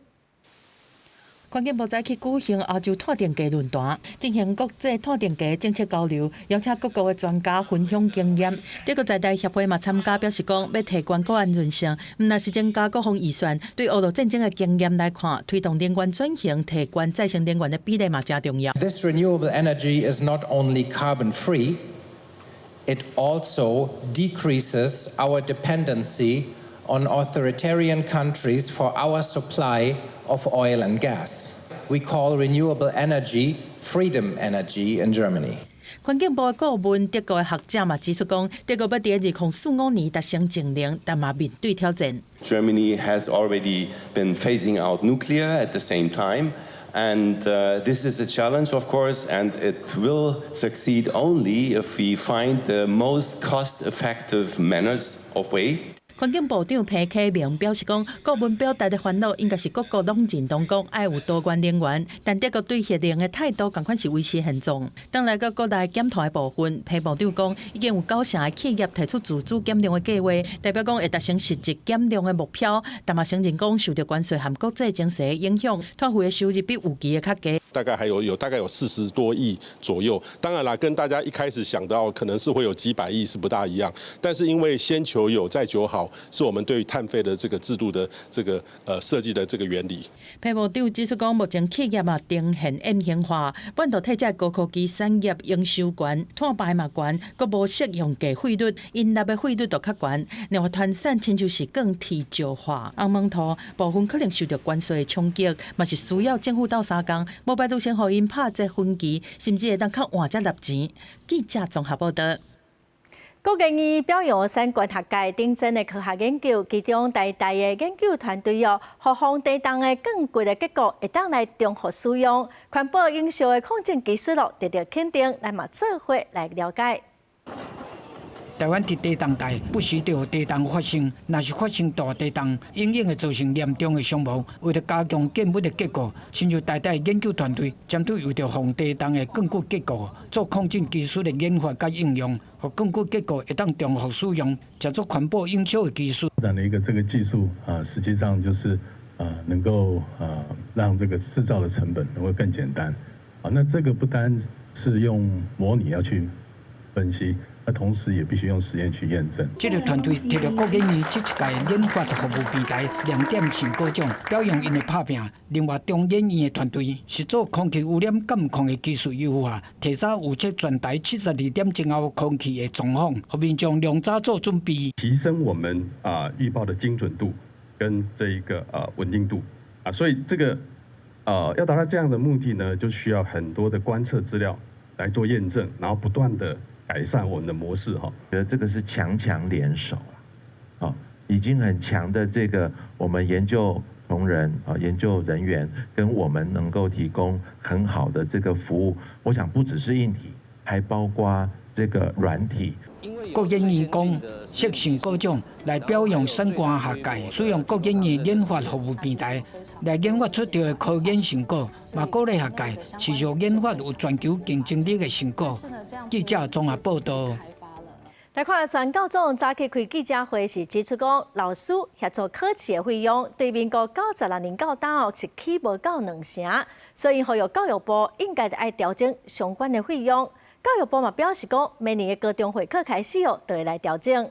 環境部早起舉行亞洲碳定價論壇，進行國際碳定價政策交流，邀請各國的專家分享經驗。德國在台協會嘛參加，表示講欲提懸國安韌性，毋但是增加國防預算。對俄烏戰爭的經驗來看，推動能源轉型、提懸再生能源的比例嘛誠重要。 This renewable energy is not only carbon free, it also decreases our dependency on authoritarian countries for our supply of oil and gas. We call renewable energy freedom energy in Germany. 環境部的顧問德國的學者嘛指出講，德國欲佇2045年達成淨零，但嘛面對挑戰。 Germany has already been phasing out nuclear at the same time, and this is a challenge, of course, and it will succeed only if we find the most cost-effective manners of way. 環境部長彭啟明表示講，顧問表達的煩惱應該是各國攏認同講愛有多元能源，但德國對核能的態度仝款是維持現狀。轉來到國內減碳的部分，彭部長講已經有九成的企業提出自主減量的計劃，代表講會達成實質減量的目標。但嘛承認講受著關稅和國際情勢的影響，碳費的收入比預期的較低。大概還有大概有40多億左右。當然啦，跟大家一開始想到可能是會有幾百億是不大一樣，但是因為先求有再求好，是我們對碳費的這個制度的這個設計的這個原理。彭部長指出講，目前企業嘛呈現 M 型化，半導體這高科技產業營收懸，碳排嘛懸，閣無適用價費率，𪜶納的費率就較懸。另外，傳產親像是鋼鐵石化、紅毛塗部分可能受著關稅的衝擊，嘛是需要政府鬥相共，無排除先予𪜶拍這分期，甚至會當較晚才納錢。記者綜合報導。國研院表揚相關學界頂尖的科學研究，其中台大的研究團隊哦，予防地動的鋼骨的結構會當來重複使用，環保永續的抗震技術咯，得著肯定，咱嘛做伙來了解。台灣佇地動帶不時就有地動發生，若是發生大地動，永遠會造成嚴重的傷亡。為著加強建物的結構，親像台大研究團隊針對為著防地動的鋼骨結構做抗震技術的研發佮應用，予鋼骨結構會當重複使用，誠做環保永續的技術。發展的一個這個技術啊，實際上就是能夠讓這個製造的成本能夠更簡單。啊，那這個不單是用模擬要去分析。那同時也必須用實驗去驗證。這個團隊摕著國研院這一屆研發服務平台亮點成果獎，表揚𪜶的拍拚。另外，中研院的團隊是做空氣污染監控的技術優化，提早預測全台72點鐘後空氣的狀況，予民眾良早做準備，提升我們預報的精準度跟這一個穩定度啊，所以這個要達到這樣的目的呢，就需要很多的觀測資料來做驗證，然後不斷的改善我們的模式哈。覺得這個是強強聯手啊，已經很強的這個我們研究同仁啊，研究人員跟我們能夠提供很好的這個服務，我想不只是硬體，還包括這個軟體。國研院講，設成果獎來表揚相關學界使用國研院研發服務平台來研發出著的科研成果，嘛鼓勵學界持續研發有全球競爭力的成果。記者綜合報道。來看全教總早起開記者會時指出講，老師協助考試的費用對民國96年到今哦是起無夠兩成，所以呼籲教育部應該愛調整相關的費用。教育部嘛表示講，明年的高中會考開始哦，就會來調整。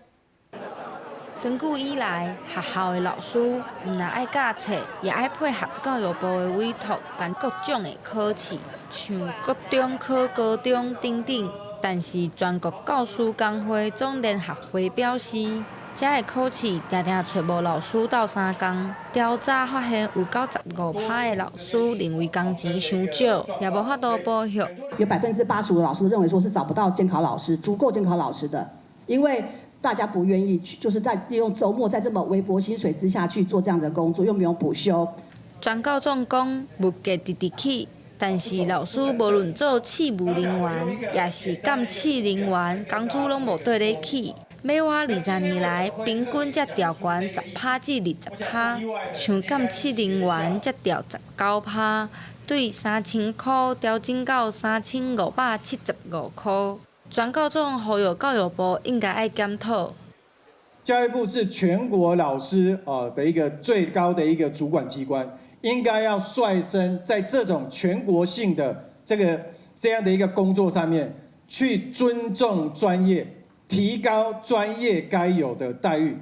長久以來，學校的老師毋但愛教冊，也愛配合教育部的委託辦各種的考試，像國中考高中等等。但是全國教師工會總聯合會表示，這个考試定定揣無老師鬥相共。調查發現，有95%的老師認為工錢傷少，也無法度補學。有85%的老師認為說是找不到監考老師，足夠監考老師的，因為大家不願意去，就是在利用週末在這麼微薄薪水之下去做這樣的工作，又沒有補休。全教總講物價直直起，但是老師無論做試務人員，抑是監試人員，工資攏無綴咧起。尾倚20年來，平均才調懸10%至20%，像監試人員才調19%，對3000箍調整到3575箍。全教總呼籲教育部應該愛檢討。教育部是全國老師的一個最高的一個主管機關，應該要率先在這種全國性的這樣的一個工作上面，去尊重專業，提高專業該有的待遇。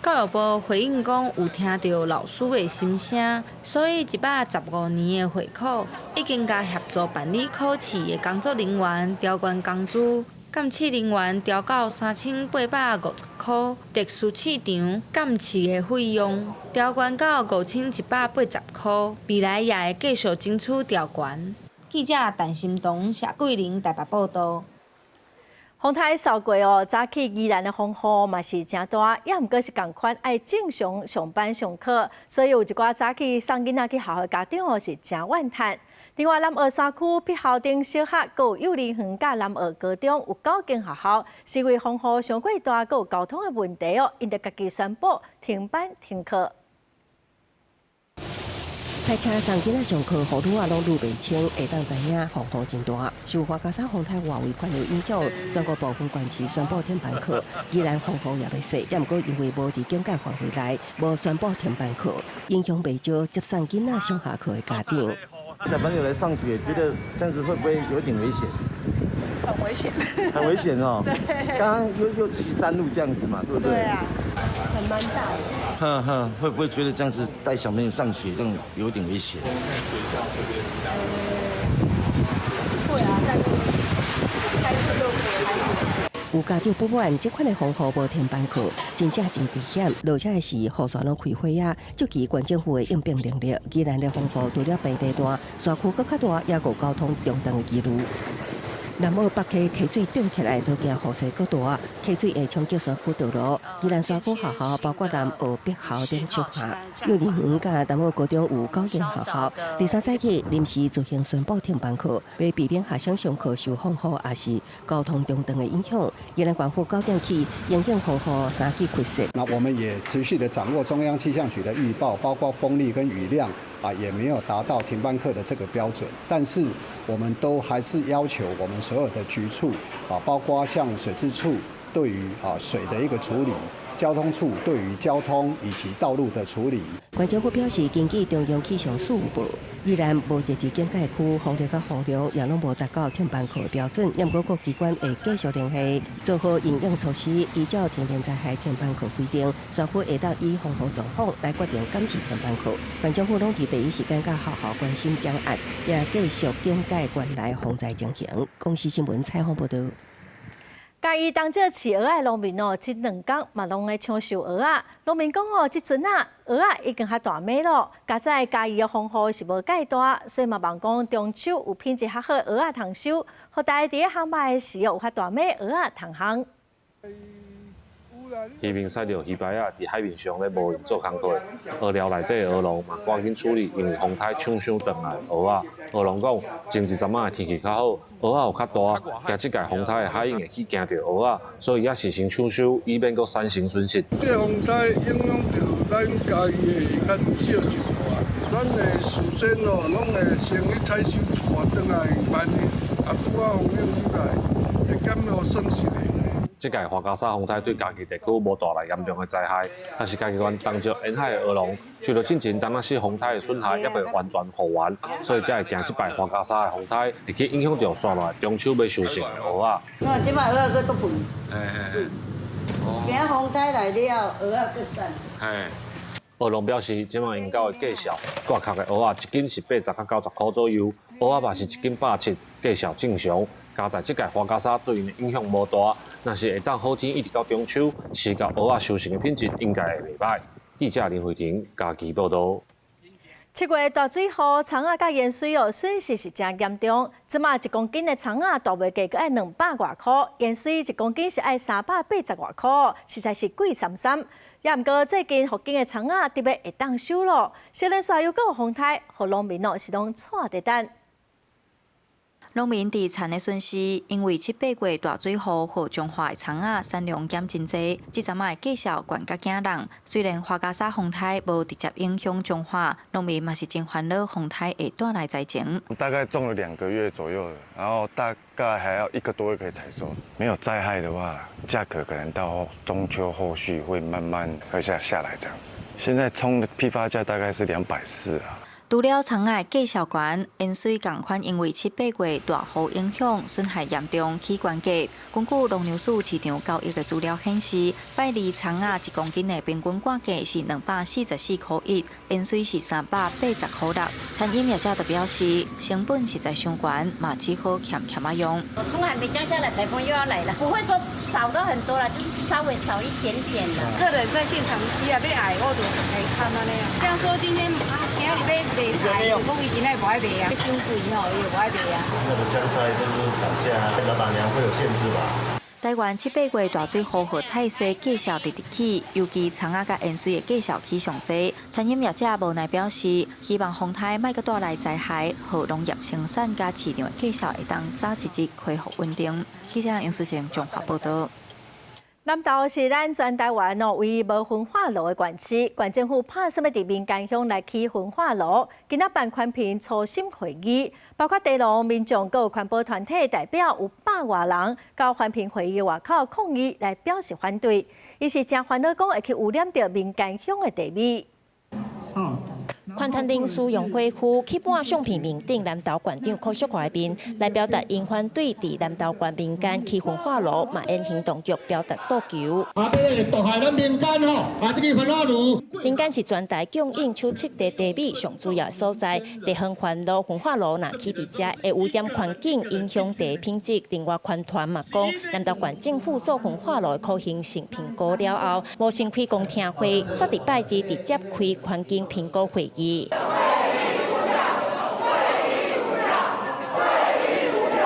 教育部回應講，有聽著老師的心聲，所以115年的會考已經共協助辦理考試的工作人員調懸工資，監試人員調到3850箍，特殊試場監試的費用調懸到5180箍，未來也會繼續爭取調懸。記者陳心彤、謝桂玲台北報道。風颱掃過哦，早起宜蘭的風雨嘛是誠大，猶毋過是仝款愛正常上班上課，所以有一寡早起送囡仔去學校的家長哦是誠怨嘆。另外，南澳山區碧庠頂小學、閣有幼兒園佮南澳高中有九間學校，是因為風雨傷過大，閣有交通的問題哦，𪜶著家己宣布停班停課。賽車送囡仔上課，雨雨仔攏攄袂清，會當知影風雨真大。受樺加沙風颱外圍環流影響，全國部分縣市宣布停班課。宜蘭風雨也袂細，猶毋過因為無佇警戒範圍內，無宣布停班課，影響袂少接送囡仔上下課的家長。小朋友來上學，覺得這樣子會不會有點危險？很危險。很危險哦。對。剛剛又騎山路這樣子嘛，對不對？對啊，很蠻大的。哼哼，會不會覺得這樣子帶小朋友上學這樣有點危險？會啊，但是開車就不會。有家長不滿，這款的風雨無停班課，真正真危險。落車的時，雨傘攏開花仔，這期縣政府的應變能力。宜蘭的風雨除了平地大，山區閣較大，也有交通中斷的疑慮。南澳北溪溪水漲起來，都驚雨勢閣大，溪水會衝擊山區道路。宜蘭山區學校包括南澳、碧庠等小學、幼兒園佮南澳高中有九間學校，23早起臨時進行宣布停班課，欲避免學生上課受風雨抑是交通中斷的影響。宜蘭縣府9點起，因應風雨三級開設。那我們也持續的掌握中央氣象局的預報，包括風力跟雨量啊，也沒有達到停班課的這個標準，但是我們都還是要求我們所有的局處啊，包括像水質處對於水的一個處理，交通處對於交通以及道路的處理。縣政府表示，根據中央氣象署報，宜蘭無熱帶警戒區，風力佮雨量也攏無達到停班課的標準。毋過各機關會繼續聯繫，做好因應措施，依照天然災害停班課規定，政府會當以風雨狀況來決定敢是停班課。縣政府攏佇第一時間佮學校關心掌握，也繼續警戒縣內風災情形。公視新聞採訪報導。嘉義東石飼蚵仔農民哦，這兩工嘛攏咧搶收蚵仔。農民講哦，這陣仔蚵仔已經較大尾咯，加載嘉義的風雨是無蓋大，所以嘛望講中秋有品質較好蚵仔通收，予大家佇咧烘肉的時有較大尾蚵仔通烘。漁民駛著魚排仔佇海面上咧無閒做工課，蚵寮內底蚵農嘛趕緊處理，因為風颱搶收轉來蚵仔。蚵農講，前一陣仔的天氣較好，蚵仔有較大，驚這屆風颱的海湧會去驚著蚵仔，所以也事先搶收，以免閣產生損失。這風颱影響著咱嘉義的較少受啊，咱會事先哦，攏會先去採收一寡轉來，萬一啊拄仔風湧入來，會減少損失的。這屆樺加沙風颱對嘉義地區無帶來嚴重的災害，但是嘉義縣東石沿海的蚵農受著進前當那時風颱的損害，猶未完全復原，所以才會驚這擺樺加沙的風颱會去影響著紲落來中秋欲收成的蚵仔。我這擺蚵仔閣足肥，是，驚風颱來了，蚵仔閣瘦。蚵農表示，這擺𪜶兜的價數，掛殼的蚵仔一斤是80到90箍左右，蚵仔肉是一斤170，價數正常。加在這屆樺加沙對𪜶的影響無大，若是會當好天一直到中秋，飼到蚵仔收成的品質應該會袂䆀。記者林慧婷嘉義報導。7月大水雨，蔥仔佮芫荽哦，損失是誠嚴重。這馬一公斤的蔥仔大賣價閣愛200外箍，芫荽一公斤是愛380外箍，實在是貴參參。也毋過最近福建的蔥仔特別會當收咯，小連續又閣有風颱，予農民哦是攏掣佇等。農民佇田的損失，因為七八月大水雨，予彰化的蔥仔產量減真濟，這陣仔的價數懸甲驚人。雖然樺加沙風颱無直接影響彰化，農民嘛是真煩惱風颱會帶來災情。大概種了2個月左右，然後大概還要1個多月可以採收。沒有災害的話，價格可能到中秋後續會慢慢會下來這樣子。現在蔥的批發價大概是240啊。除了蔥仔價數懸，芫荽仝款因為七八月大雨影響，損害嚴重，起懸價。根據農糧署市場交易的資料顯示，拜二蔥仔一公斤的平均掛價是244.1塊，芫荽是380.6塊。餐飲業者就表示，成本實在傷懸，嘛只好儉儉仔用。蔥還沒降下來，颱風又要來了，不會說少到很多了，就是稍微少一點點的。客人在現場伊也欲愛，我就來參按呢啊。像說今天啊，今仔日欲賣菜，講伊今仔無愛賣啊，傷貴吼，伊就無愛賣啊。那個香菜就是漲價，老闆娘會有限制吧？台灣七八月大水雨，予菜市價數直直起，尤其蔥仔佮芫荽的價數起上濟。餐飲業者無奈表示，希望風颱莫閣帶來災害，予農業生產佮市場的價數會當早一日恢復穩定。記者楊淑靜綜合報導。南投是咱全台灣哦唯一無焚化爐的縣市，縣政府拍算欲佇民間鄉來起焚化爐，今仔辦環評初審會議，包括地農民眾、閣有環保團體代表有百外人，到環評會議外口抗議來表示反對。𪜶是誠煩惱講會去污染著民間鄉的地米。環團人士用花束去搬相片面頂南投縣長柯淑華的面，來表達𪜶反對佇南投縣民間起焚化爐，嘛引行當局表達訴求。啊，這個毒害咱民間吼，啊，這个焚化爐。民間是全台供應手測地地米上主要的所在，地方環路焚化爐若起佇遮，會污染環境，影響茶品質。另外，環團嘛講，南投縣政府做焚化爐的可行性評估了後，無先開公聽會，煞佇拜二直接開環境評估會議。會議無效，會議無效，會議無效，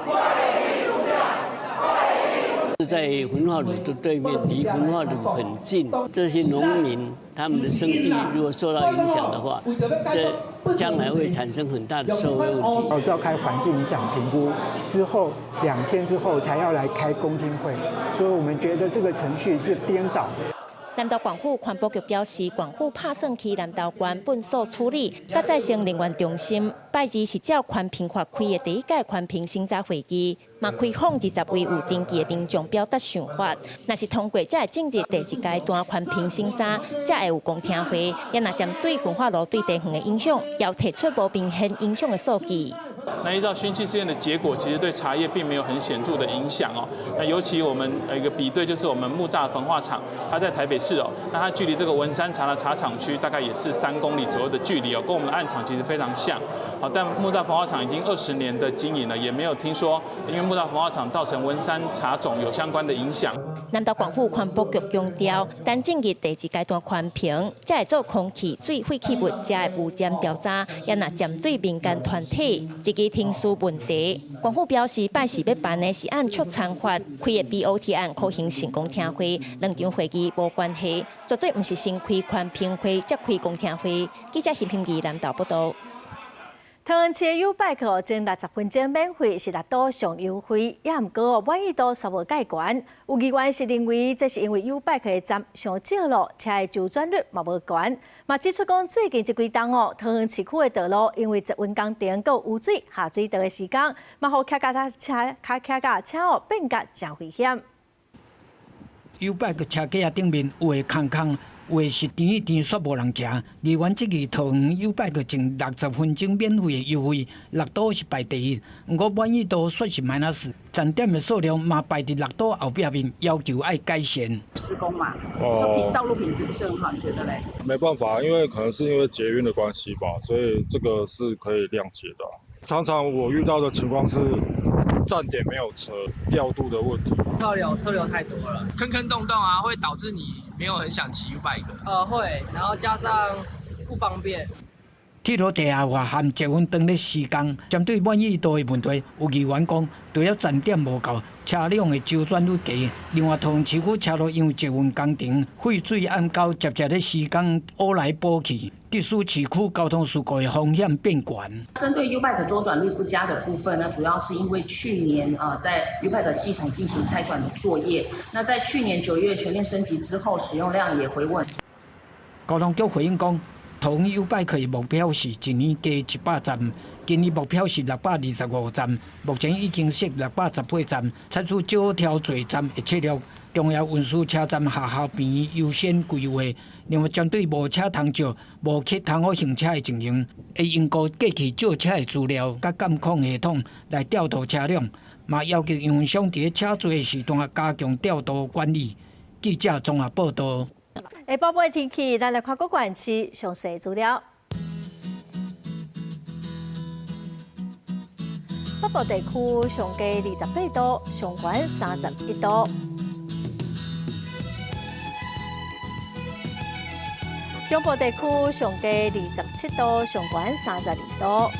會議無效，會議無效。在焚化爐的對面，離焚化爐很近。這些農民他們的生計如果受到影響的話，這將來會產生很大的社會問題。召開環境影響評估之後，2天之後才要來開公聽會，所以我們覺得這個程序是顛倒的。南投縣府環保局表示，縣府拍算去南投縣糞埽處理，佮再生能源中心。拜二是照環評法開的第一屆環評審查會議，嘛開放20位有登記的民眾表達想法。若是通過，才會進入第二階段環評審查，才會有公聽會。也若針對焚化爐對地方的影響，要提出無明顯影響的數據。那依照熏氣試驗的結果，其實對茶葉並沒有很顯著的影響哦。那尤其我們一個比對，就是我們木柵焚化廠，它在台北市哦，那它距離這個文山茶的茶廠區大概也是3公里左右的距離哦，跟我們的案場其實非常像。好，但木柵焚化廠已經20年的經營了，也沒有聽說因為木柵焚化廠造成文山茶種有相關的影響。南投縣府環保局強調，等進入第二階段環評，才會做空氣、水、廢棄物遮的污染調查，也若針對民間團體一個程序問題。縣府表示，拜四欲辦的是按促參法開的 BOT 案可行性公聽會，兩場會議無關係，絕對毋是先開環評會，才開公聽會。記者徐品儀南投報道。桃園市的 YouBike 前60分鐘免費是六都上優惠，也毋過滿意度煞無蓋懸。有議員是認為這是因為 YouBike 的站傷少咯，車的周轉率嘛無懸。嘛指出講最近這幾冬哦，桃園市區的道路因為捷運工程閣污水下水道的時間，嘛予騎腳踏車、騎腳車哦變甲誠危險。 YouBike 車架仔頂面有的空空。有的是甜一甜，煞無人騎。議員質疑桃園 YouBike 前60分鐘免費的優惠，六都是排第一，毋過滿意度煞是 minus，站點的數量嘛排佇六都後壁面，要求愛改善。施工嘛，說道路品質不是很好，你覺得嘞？沒辦法，因為可能是因為捷運的關係吧，所以這個是可以諒解的。常常我遇到的情況是站點沒有車，調度的問題。車流太多了，坑坑洞洞啊，會導致你沒有很想騎 YouBike。會，然後加上不方便。鐵路地下化和捷運當咧施工，針對滿意度的問題，有議員講，除了站點無夠，車輛的周轉率低，另外桃園市區車路因為捷運工程廢水暗溝捷捷咧施工，烏來補去，致使市區交通事故的風險變懸。針對 YouBike 周轉率不佳的部分呢，主要是因為去年啊，在 YouBike 系統進行拆轉的作業，那在去年9月全面升級之後，使用量也回穩。交通局回應講，桃園 YouBike 的目標是一年加100站，今年目標是625站，目前已經設618站，採取少挑濟站的策略。重要運輸車站、學校、病院優先規劃。另外，針對無車通借、無客通好行車的情形，會用過去借車的資料佮監控系統來調度車輛，嘛要求營運商佇車濟的時段加強調度管理。記者綜合報道。下晡晡天氣，咱來看各縣市詳細資料。北部地區上低28度，上懸31度。中部地區上低27度，上懸32度。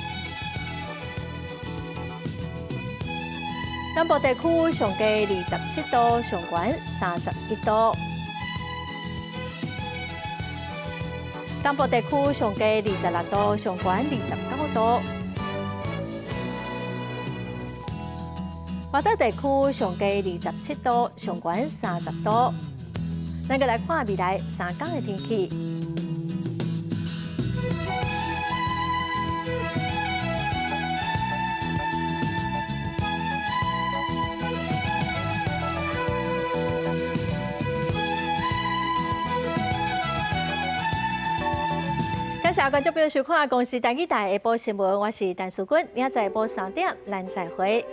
南部地區上低27度，上懸31度。東部地區上低26度，上懸29度。華東地區上低27度，上懸30度。咱閣來看未來3工的天氣。感謝觀眾朋友收看《公視台語台》下晡新聞，我是陳淑君，明仔載下晡3點，咱再會。